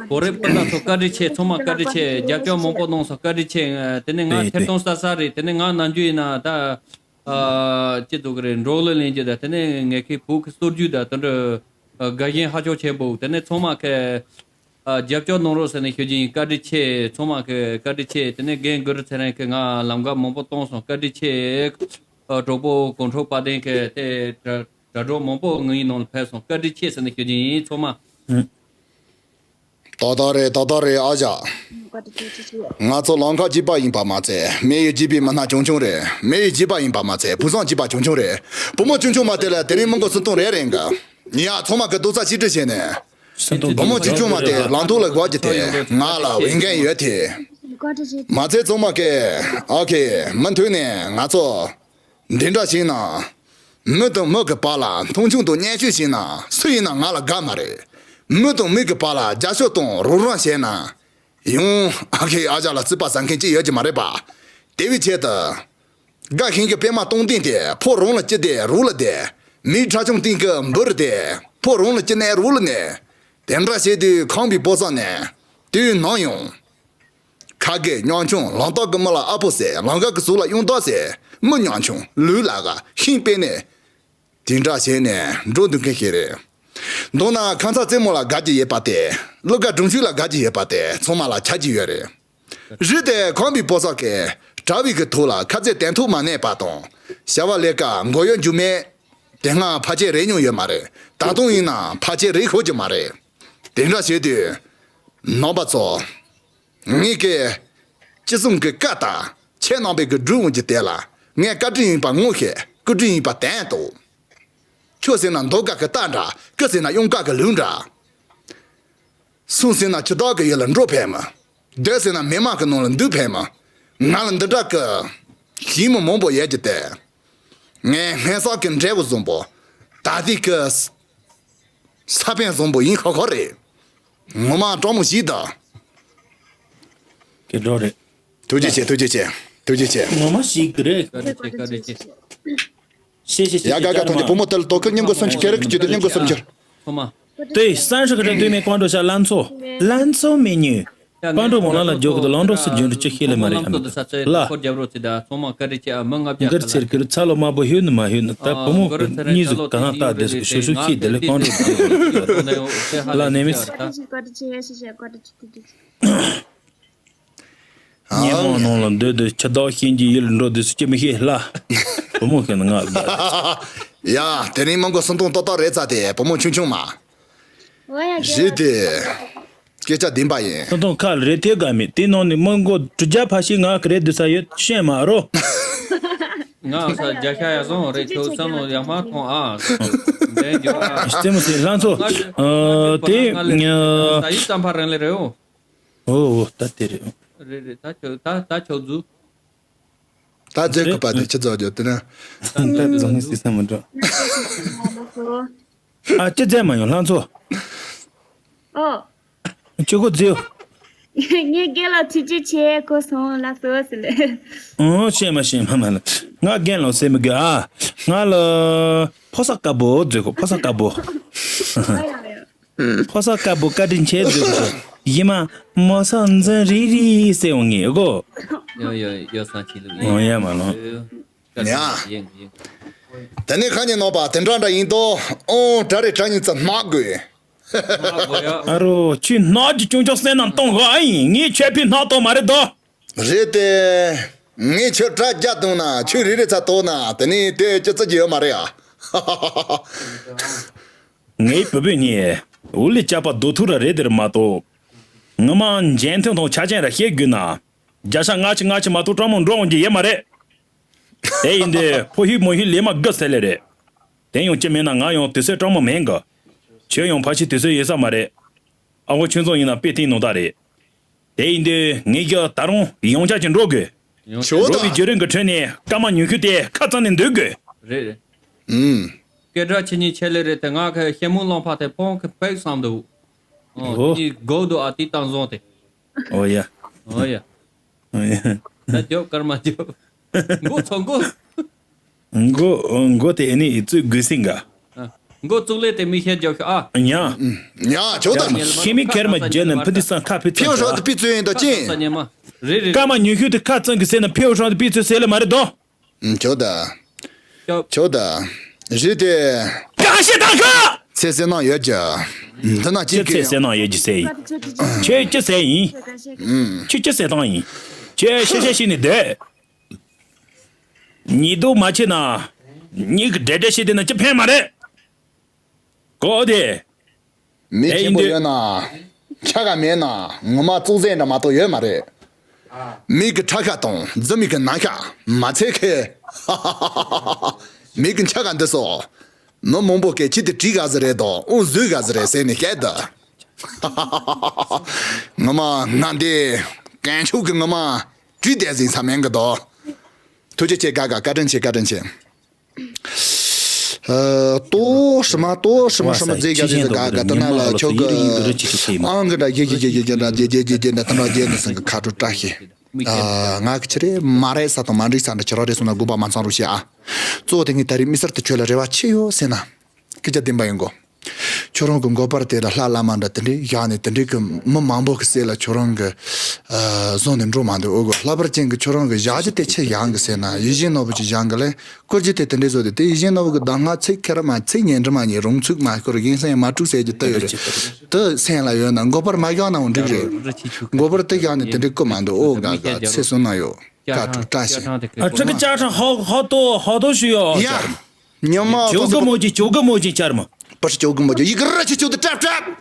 གོ་རེ་པ་ལ་ཚོ་བཀའ་དྲིན་ཆེ། ཚང་མ་བཀའ་དྲིན་ཆེ། རྒྱབ་སྐྱོར་མང་པོ་གནང་སོང་། བཀའ་དྲིན་ཆེ། དེ་ནས་ང་ཐེར་གཏོང་ས་ས་རེད། དེ་ནས་ང་ནམ་རྒྱུན་ཡིན་ན་ད། ཨ་ཅི་ཟེར་གི་རེད། འབྲོག་ལ་ལེན་རྒྱུ་ད། དེ་ནས་ངེད་ཀྱི་བུ་གི་གསོ་རྒྱུ་ད་དེ་འདྲ་དགའ་ཞེན་ཧ་ཅང་ཆེན་པོ། དེ་ནས་ཚང་མ་གི་ཨ་རྒྱབ་སྐྱོར་གནང་རོགས་ཟེར་ནས་ཞུ་རྒྱུ་ཡིན། བཀའ་དྲིན་ཆེ། ཚང་མ་གི་བཀའ་དྲིན་ཆེ། དེ་ནས་རྒན་གུ་རུ་ཚེ་རིང་གིས་ང་ལམ་ཁ་མང་པོ་གཏོང་སོང་། བཀའ་དྲིན་ཆེ། ཨ་གྲོགས་པོ་གོང་འཕྲོ་དཔལ་ལྡན་གིས་དེ་དྲ་དྲ་གྲོགས་མང་པོ་ངའི་ནང་ལ་ཕེབས་སོང་། བཀའ་དྲིན་ཆེ་ཟེར་ནས་ཞུ་རྒྱུ་ཡིན། ཚང་མ། ཏག་ཏག་རེད། ཏག་ཏག་རེད། ཨ་ཅག་ང་ཚོ་ལམ་ཁ་གཅིག་པ་ཡིན་པ་མ་ཚད། མི་ཡུལ་གཅིག་པའི་མི་སྣ་ཆུང་ཆུང་རེད། མི་ཡུལ་གཅིག་པ་ཡིན་པ་མ་ཚད། བུ་སྲང་གཅིག་པ་ཆུང་ཆུང་རེད། བུ་མོ་ཆུང་ཆུང་མ་དེ་ལ་དེ་རིང་མི་མགོ་སུམ་སྟོང་རེ་རེ་འགའ། ཡ་ཚང་མ་གི་རྡོག་རྩ་གཅིག་སྒྲིལ་བྱས་ནས། བུ་མོ་ཆུང་ཆུང་མ་དེ་ལམ་ཐོག་ལ་སྒོ་རྒྱག་དེ་ང་ལ་འོས་འགན་ཡོད་དེ། མ་ཚད་ཚང་མ་གི་ཨོ་ཁེ་མུ་མཐུད་ནས་ང་ཚོ་འདི་འདྲ་བྱས་ན། མི་དང་མི་གི་བར་ལ་མཐོང་ཆུང་དང་བརྙས་བཅོས་བྱས་ན་སུ་ཡིན་ན་ང་ལ་དགའ་མ་རེད། མི་དང་མི་གི་བར་ལ་རྒྱབ་སྐྱོར་དང་རོགས་རམ་བྱས་ན། ཡང་ཨ་ཁེ་ཨ་ཅག་ལ་རྩིས་པ་ཟ་མཁན་ཅིག་ཡོད་ཀྱི་མ་རེད་པ། དེ་བའི་ཆེད་དུ། དགའ་མཁན་གྱི་པད་མ་སྟོང་ལྡན་དེ་ཕོ་རང་ལ་ཅི་བསྡད་རོགས་ལ་བསྡད། མིའི་ཁྲག་ཆུང་སྟེང་གི་འབུར་དེ་ཕོ་རང་ལ་ཅི་གནས་རོགས་ལ་གནས། དེ་འདྲ་བྱས་དུས་ཁམས་པའི་བུ་སྲང་ནས་དུས་ནམ་ཡང་། ཁ་དགེ་ཉམ་ཆུང་ལམ་སྟག་གི་མི་ལ་ཨ་ཕོ་ཟེར། ལམ་ཁ་གི་ཟུར་ལ་གཡུང་སྟག་ཟེར། མི་ཉམ་ཆུང་ལུས་ལ་ག་ཤིང་པེ་ནས། དེ་འདྲ་བྱས་ནས་འགྲོ་འདུག་མཁན་ཞིག་རེད། མདོར་ན་ཁ་མཚར་རྩེད་མོ་ལ་དགའ་རྒྱུ་ཡོད་པ་དེ། གླུ་གར་སྒྲུང་གཞས་ལ་དགའ་རྒྱུ་ཡོད་པ་དེ་ཚང་མ་ལ་ཆགས་ཀྱི་ཡོད་རེད། རེད་དེ་ཁམས་པའི་བུ་སྲང་གིས་གྲྭ་བའི་གི་ཐོག་ལ་ཁ་རྩོད་དན་ཐོག་མ་གནས་པ་དང་། བྱ་བ་ལས་ཀ་མགོ་གཡོག་འཇུ་མེད། དེ་སྔ་ཕལ་ཆེར་རེག་མྱོང་ཡོད་མ་རེད། ད་དུང་ཡིན་ན་ཕལ་ཆེར་རེག་ཤོར་གྱི་མ་རེད། དེ་འདྲ་བྱས་དུས། ནང་པ་ཚོ། ངེད་ཀྱི་ཅི་གསུང་གི་བཀའ་ལྟར་ཁྱེད་རྣམ་པའི་གི་སྒྲུབ་འོང་གི་དེ་ལ་ངས་བཀའ་དྲིན་ཡིན་པ་ངོ་ཤེས། སྐུ་དྲིན་ཡིན་པ་བསྟན་ཏོ། ཆོས་ཟེར་ན་མདོ་སྒར་གྱི་རྟ་འདྲ། སྐུ་ཟེར་ན་གཡང་དཀར་གྱི་ལུག་འདྲ། གསུང་ཟེར་ན་ཁྱི་དག་གི་ཡུལ་ལ་འགྲོ་ཕན་མོ། སྡོད་ཟེར་ན་མི་མང་གི་ནང་ལ་འདུག་ཕན་མོ། ང་ལ་འདི་འདྲ་གི་ཞི་མོ་མང་པོ་ཡོད་ཀྱི་དེ། ངས་སྔོན་བསགས་ཀྱི་འབྲས་བུ་བཟང་པོ། ད་ལྟའི་གི་ས་པན་བཟང་པོ་ཡིན་ཁོ་ཁོ་རེད། ངོ་མ་སྤྲང་མོ་ཞིག་ད། སྐད་སྒྲོག་རེད། ཐུགས་རྗེ་ཆེ། ཐུགས་རྗེ་ཆེ། ཐུགས་རྗེ་ཆེ། ངོ་མ་ཞིག་རེད། བཀའ་དྲིན་ཆེ། བཀའ་དྲིན་ཆེ། ཤེས་ཤེས་ཤེས། ཡ་ག་ག་ཐོན་ཏེ་བུ་མོ་དལ་ཏོ་ཁུ་སྙིང་གོ་སུམ་ཅུ་ཁེ་རེ་ཁུ་ཅུ་དེ་སྙིང་གོ་སུམ་ཅུ། ཐོ་མ། ཏེ་སང་ཧྲི་ཁ་ཏེ་མེ་ཀོང་ཏོ་ཤ་ལན་ཚོ། ལན་ཚོ་མེ་ཉུ། ཀོང་ཏོ་མོ་ལ་ལ་ཇོ་གི་ཏོ་ལོང་ཏོ་སི་ཇུན་རུ་ཅི་ཁེ་ལེ་མ་རེ་ཁ་མི་ཏོ། ལ། ཁོ་རྒྱབ་རོ་ཚི་ད་ཚོ་མ་བཀའ་དྲིན་ཆེ། ཨ་མི་ལྔ་བརྒྱ་མགར་ཚེར་ཁུ་རུ་ཚ་ལོ་མ་བོ་ཧུ་ནི་མ་ཧུ་ནི་ད་བུ་མོ་ཁུ་ཉི་ཟུག་ག་ན་ཏ་དེ་སུ་ཤུ་ཤུ་ཁེ་དེ་ལེ་ཀོང་ཏོ། ལ་ནེ་མི་སི། ཉེ་མོ་ནང་ལ་འདོད་དུ་ཁྱི་དག་ཤིན་གྱི་ཡིད་འགྲོ་དུས་སུ་ཅི་མི་ཤེས་ལ། བུ་མོ་ཁྱོད་ང་ལ། ཡ་དེ་རིང་མང་གོ་སུམ་སྟོང་ཏག་ཏག་རེད་ཚ་དེ་བུ་མོ་ཆུང་ཆུང་མ། རེད་དེ། སྐད་ཆ་བདེན་པ་ཡིན། སུམ་སྟོང་ཁ་ལ་རེད་དེ་དགའ་མེད་དེ་ནང་ནས་མང་གོ་དྲུག་བརྒྱ་ཕ་ཤི་ང་གི་རེད་དུ་ས་ཡོད་ཤེས་མ་རོ། ང་ས་རྒྱ་ཤ་ཡ་སོང་རེད་ཁྱོད་བསམ་བློ་ཡག་མ་ཐོང་ཨ། རྩེ་མོ་སེ་ལྷ་མཚོ། དེ། ས་ཡི་ཙམ་ཕ་རན་ལེ་རེད་འོ། ཨོ་ཨོ་ད་དེ་རེད། རེད་རེད་ད་ཆོག་ད་ད་ཆོག་འཛུ། ད་རྫས་ཀུ་པ་དེ་ཅི་རྫོགས་རྒྱུ་དེ་ན། ད་ད་རྫོགས་ངེས་སྲིད་ས་མི་འགྲོ། ཨ་ཅི་རྫས་མ་ཡོང་ལྷ་མཚོ། ཨོ། ཆོས་གོ་རྫིའོ། ངས་རྒན་ལགས་ཐུགས་རྗེ་ཆེ། ཁོ་སོང་ལ་སོ་ཟེར་ལེ། ཨོ་ཤེས་མ་ཤེས་མ་མ་ལ། ང་རྒན་ལགས་ཟེར་མི་དགོས་ཨ། ང་ལ་ཕོ་གསར་དཀར་པོ་ཟེར་གོ། ཕོ་གསར་དཀར་པོ། ཕོ་གསར་དཀར་པོ་བཀའ་དྲིན་ཆེ་ཟེར་གོ། ཡིན་མ་མོ་སོ་འཛིན་རིག་རིག་ཟེར་འོང་ངེ་གོ། ཡོ་ཡོ་ཡོ་སང་ཆི་ལུ་ཨོ་ཡ་མ་ལོ། ཡ། ཡེ་ཡེ། དེ་ནས་ཁ་ཉིན་ནོ་པ་དེ་འདྲ་འདྲ་ཡིན་དོ། ཨོ་གྲ་རེ་གྲ་ཉིན་ཙམ་སྨྲ་དགོས། ཨ་རོ་ཁྱོད་སྣག་གི་ཅུང་ཅུང་སེམས་ནང་གཏོང་གོ་ཨ་ཡིན། ངས་ཁྱོད་ཕི་སྣག་གཏོང་མ་རེད་དོ། རེད་དེ། ངས་ཁྱོད་གྲ་རྒྱ་བཏང་ན་ཁྱོད་རེ་རེ་ཚ་གཏོང་ན་དེ་ནས་དེ་ཅི་ཙི་གི་ཡོད་མ་རེད་ཨ། ངའི་བུ་བུ་གཉིས་འུ་ལི་ཅག་པ་རྡོ་ཐུག་ར་རེད་དེར་མ་གཏོགས། ངི་མ་འཇན་ཐོན་ཐོང་ཆ་ཅན་ར་བཤད་དགོས་ན། བརྒྱ་ཆ་ལྔ་བཅུ་ལྔ་བཅུ་མ་གཏོགས་སྤྲང་མོ་འགྲོ་འོང་གི་ཡོད་མ་རེད། དེ་ཡིན་དུས་ཕོ་ཧུད་མོ་ཧུད་ལས་མ་དགའ་ཟེར་ལེ་རེད། དེ་ཡང་ཅི་མེད་ན་ང་ཡང་དུས་ཚོད་སྤྲང་མོ་མེད་གི། ཁྱོད་ཡང་ཕལ་ཆེར་དུས་ཚོད་ཡོད་ས་མ་རེད། ཨ་ཁུ་ཁྱོད་ཚོ་ཡིན་ན་དཔེ་ཐིང་ནོ་ད་རེད། དེ་ཡིན་དུས་ངེད་ཀྱི་ད་རུང་ཡང་བསྐྱར་གྱི་འགྲོ་དགོས། ཆོག་འགྲོ་ད། བའི་བརྒྱུད་རིམ་གྱི་ཁྲོད་ནས་སྐར་མ་ཉུང་ཤོས་དེ་ཁ་གཙང་ནས་འདུག་དགོས། རེད་རེད། ཨུམ། སྐད་གྲགས་ཆེ་ཉིན་ཆེ་ལེ་རེད་དེ་ང་ཁ་ཤེ་མུ་ལོང་ཕ་དེ་ཕོང་ཁ་ཕེག་བསམ་འདུག་ཨོ། ཨོ། དེ་གོ་འདུག་ཨ་དེ་བཏང་བཟུང་དེ། ཨོ་ཡ། ཨོ་ཡ། ཨོ་ཡ། ད་རྒྱོབ་སྐར་མ་རྒྱོབ། མགོ་ཚོ་མགོ། མགོ་མགོ་དེ་ཨེ་ནི་ཨི་ཙུག་དགོས་སྲིད་ག། ཨ། མགོ་བཙུགས་ལེ་དེ་མི་ཤེས་རྒྱོབ་ཤོག་ཨ། ཉ། ཉ་ཆོག་ད། ཤི་མི་ཁེར་མ་རྒྱལ་ན་ཕུ་ཏི་སང་ཁ་ཕི་ཕིའུ་ཚང་ཧྲོ་དེ་ད། པི་ཙུ་ཡིན་ད་ཅི། རེད་རེད། སྐར་མ་ཉུང་ཤོས་དེ་ཁ་གཙང་གི་ཟེར་ན་ཕིའུ་ཧྲོ་དེ་པི་ཙུ་ཟེར་ལེ་མ་རེད་དོ། ཨུམ། ཆོག་ད། ཆོག་ཆོག་ད། རེད་དེ། གང་བཤད་དང་ག། ཚེ་ཟེར་ནང་ཡོད་ཀྱི། འདི་ན་ཅི་ཅི་ཚེ་ཟེར་ནང་ཡོད་ཀྱི་ཟེར་ཡིན། ཁྱེད་ཅི་ཟེར་ཡིན། ཁྱེད་ཅི་ཟེར་དང་ཡིན། ཁྱེད་ཤེ་ཤེ་ཤེ་ནི་བསྡད། ཉིས་རྡུང་མ་བྱེད་ན། མྱིག་གི་འདྲེ་འདྲེ་བྱེད་དེ་ན་ཅི་ཕན་མ་རེད། གོ་དེ། མི་ཆེན་པོ་ཡོད་ན། ཁྲ་ཁ་མེད་ན་ངོ་མ་བཙོག་ཟན་འདྲ་མ་གཏོགས་ཡོད་མ་རེད། མི་གི་ཁྲ་ཁ་དང་རྫི་མི་གི་ནང་ཁ་མ་ཚད་ཁེ། མི་གི་ཁྲ་ཁ་འདི་སོ། མི་མང་པོ་སྐད་ཅིག་དེ་བྲིས་ག་ཟེར་རེད་དོ་ཨུ་བཟོས་ག་ཟེར་རེད་ཟེར་ནས་སྐད་དུ། ངོ་མ་ང་འདི་གན་ཆུག་གི་ངོ་མ་བྲིས་དེ་ཟིན་ས་མེད་གི་དོ། ཐུགས་རྗེ་ཆེ་ག་ག་བཀའ་དྲིན་ཆེ་བཀའ་དྲིན་ཆེ། ཨ། ཏོ་ཧྲི་མ་ཏོ་ཧྲི་མ་ཧྲི་མ་རྫས་ག་ཟིག་ག་ག་ད་ན་ལ་ཁྱོད་གི་ཨང་གི་འདྲ་གི་གི་གི་གི་འདྲ་གི་གི་གི་གི་འདྲ་ད་ན་གི་འདྲ་སང་གི་ཁ་དྲོ་བཀྲ་ཤིས། ཨ། ང་གི་ཆི་རེད་མ་རེད་ས་དང་མ་འགྲིག་ས་འདྲ་ཁྱོད་རང་རེད་སོང་ན་དགོངས་པ་མ་ཚང་རུ་ཤེས་ཨ། གཙོ་བོ་དེ་ངས་ད་རེས་མི་སེར་དུ་ཁྱོད་ལ་རེ་བ་ཆེ་ཡོད་ཟེར་ན། སྐད་ཆ་བདེན་པ་ཡིན་གོ། ཁྱོད་རང་གི་མགོ་པར་དེ་ལ་ལྷ་བླ་མ་འདྲ་དེ་འདྲས་བཞག་ནས་དེ་འདྲས་ཀྱི་མི་མང་པོ་གི་སྲས་ལ་ཁྱོད་རང་གི་ཨ་བཟུང་ནས་འགྲོ་མ་འདུག་ཨོ་གོ། ལྷག་པར་ཅན་གྱི་ཁྱོད་རང་གི་ཞག་གི་དེ་ཆེ་ཡང་གི་ཟེར་ན་ཡིད་བཞིན་ནོར་བུ་ཅིག་བཞག་གི་ལས་སྐོར་གྱི་དེ་དེ་འདྲས་བཟོ་དེ་དེ་ཡིད་བཞིན་ནོར་བུ་གི་གདམས་ངག་ཚིག་ཁེར་མ་ཚིག་ཉན་འདྲི་མ་ཉན་རུང་ཚུགས་མ་ཤོར་གིན་སེང་མ་དཀྲུག་ཟེར་གྱི་ལྟ་ཡོད་རེད། དེ་སེམས་ལ་ཡོད་ན་མགོ་པར་མ་བཞག་ནའང་འགྲིག་རེད། མགོ་པར་དེ་བཞག་ནས་དེ་འདྲས་བཀོད་མ་འདུག་ཨོ་ག་ག་ཚེ་བསོད་ནམས་ཡོད། 家常 བཀྲ་ཤིས་བཀྲ་ཤིས། 家常的可以 ཨ་ཁྲག་གི་家常好好多好多需要。 ཡ། ཉི་མ་ཇོ་གི་མོ་ཇི་ཇོ་གི་མོ་ཇི་ཅར་མ། 不是 ཇོ་གི་མོ་ཇི་ཡི་གི་རི་ཆི་ཆུ་དེ་ཀྲབ་ཀྲབ།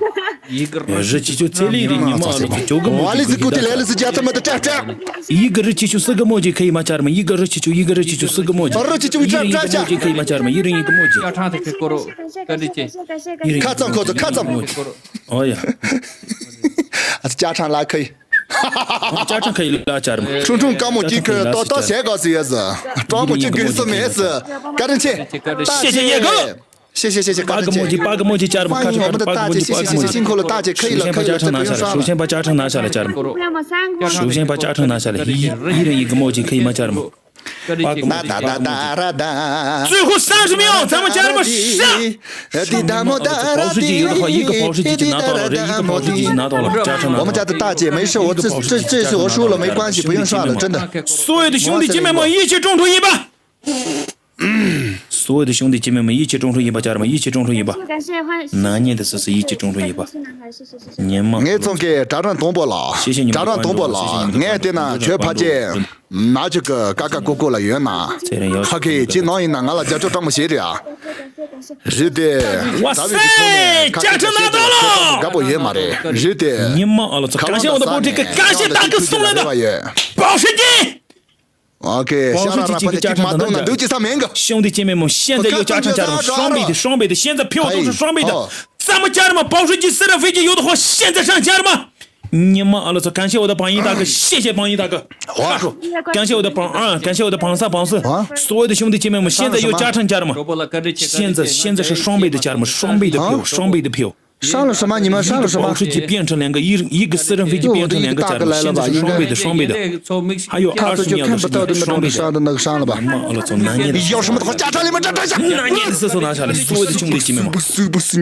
一个 རི་ཆི་ཆུ་ཚེ་ལི་རི་ཉི་མ་ལོ་ཇི་ཇོ་གི་མོ་ཇི། 瓦里斯古提来了是加他妈的 ཀྲབ་ཀྲབ། 一个 རི་ཆི་ཆུ་སི་གི་མོ་ཇི་ཁ་ཡི་མ་ཅར་མ། 一个 རི་ཆི་ཆུ་ཡི་གི་རི་ཆི་ཆུ་སི་གི་མོ་ཇི། 一个 རི་ཆི་ཆུ་ཡི་གི་མོ་ཇི་ཁ་ཡི་མ་ཅར་མ། 一人一个མོ་ཇི། 家常的可以 ཡི་རིང་ཡི་གི་མོ་ཇི། 看着看着看着。 ཨོ་ཡ། ཨ་ཅག་ཁྲང་ལ་ཁའི། ཨ་ཅག་ཁྲང་ཁའི་ལ་ཅར་མ། ཁྲུང་ཁྲུང་དཀར་མོ་གཅིག་གི་ཏོག་ཏོག་ཟས་ག་སི་ཡ་ཟི། དཀར་མོ་གཅིག་གི་སི་མེད་ཟི། བཀའ་དྲིན་ཆེ། ཤེས་ཤེས་ཡེ་གོ། ཤེས་ཤེས་ཤེས་ཤེས། བཀའ་དྲིན་ཆེ། པ་གི་མོ་ཇི་པ་གི་མོ་ཇི་ཅར་མ། ཁ་ཁྲ་པ་གི་མོ་ཇི་པ་གི་མོ་ཇི། ཤིང་ཁོ་ལ་ཏག་ཅེ་ཁའི་ལ་ཤུགས་ཆེན་པ་ཅག་ཁྲང་ན་ཤ་ལ། ཤུགས་ཆེན་པ་ཅག་ཁྲང་ན་ཤ་ལ། ཤུགས་ཆེན་པ་ཅག་ཁྲང་ན་ཤ་ལ། ཡི་ཡི་རིང་ཡི་གི་མོ་ཇི་ཁའི་མ་ཅར་མ། 最后三十秒，咱们家人们上。 我们家的大姐没事，我这这这次我输了没关系，不用上了，真的。 所有的兄弟姐妹们一起众筹一百。 所有的兄弟姐妹们一起众筹一百，家人们一起众筹一百。 感谢欢迎。 难念的是是一起众筹一百。 谢谢男孩，谢谢谢谢。 年嘛。 ངས་ཚོང་གི་གྲྭ་ཁྲང་དང་པོ་ལ། 谢谢你们的关注， གྲྭ་ཁྲང་དང་པོ་ལ། 谢谢你们的关注。 ངས་བལྟས་ན་ཁྱོད་ཕལ་ཆེར། ན་ཅིག་གི་ཀ་ཀ་ཀོ་ཀོ་ལ་ཡོད་ན། ཚེ་རིང་ཡོད། ཧ་གི་ཅི་ནང་ཡིན་ན་ང་ལ་རྒྱབ་སྐྱོར་སྤྲང་མོ་བྱེད་རེད་ཨ། རེད་དེ། 哇塞，ད་བི་གི་ཐོག་ནས་ཁ་ཁ་ཁ་ཁ་དགའ་པོ་ཡོད་མ་རེད། རེད་དེ། 你妈了，操！感谢我的波这个，感谢大哥送来的保时捷。 OK，保时捷这个加长，咱们讲，兄弟姐妹们，现在要加长加长，双倍的，双倍的，现在票都是双倍的。咱们家人们，保时捷私人飞机有的话，现在上家人们。你妈了，操！感谢我的榜一大哥，谢谢榜一大哥。感谢我的榜二，感谢我的榜三、榜四，所有的兄弟姐妹们，现在要加长家人们。现在现在是双倍的家人们，双倍的票，双倍的票。上了什么？你们上了什么？保时捷变成两个一一个私人飞机变成两个甲等，现在是双倍的双倍的，还有二十秒的时间双倍的。妈，我操，难念的。要什么的话，驾照你们这这下。难念的字都拿下来，所有的兄弟姐妹们。不是不是你